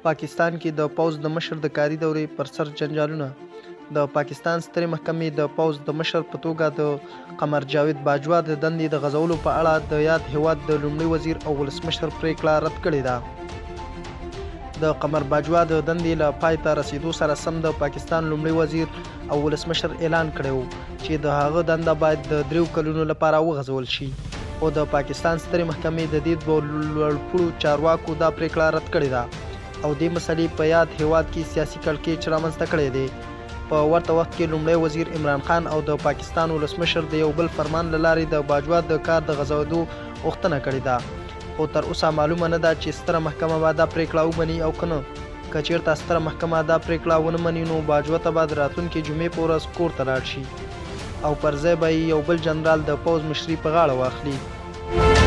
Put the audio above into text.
پاکستان کې د پوځ د مشر د کاري دورې پر سر جنجالونه. د پاکستان سترې محکمې د پوځ د مشر په توګه د قمر جاوید باجوه د دندې د غځولو په اړه د یاد هېواد د لومړي وزیر او ولسمشر پرېکړه رد کړې ده. د قمر باجوه د دندې له پای ته رسېدو سره سم د پاکستان لومړي وزیر او ولسمشر اعلان کړی و چې د هغه دنده باید د دریو کلونو لپاره وغځول شي، خو د پاکستان سترې محکمې د دې دوو لوړپوړو چارواکو دا پرېکړه رد کړې ده او دې مسئلې په یاد هېواد کې سیاسي کړکېچ رامنځته کړی دی. په ورته وخت کې لومړی وزیر عمران خان او د پاکستان ولسمشر د یو بل فرمان له لارې د باجوه د کار د غځېدو غوښتنه کړې ده، خو تر اوسه معلومه نه ده چې ستره محکمه به دا پرېکړه ومني او که نه. که چېرته ستره محکمه دا پرېکړه ونه مني نو باجوه ته به د راتلونکې جمعې په ورځ کور ته لاړ شي او پر ځای به یې یو بل جنرال د پوځ مشري په غاړه واخلي.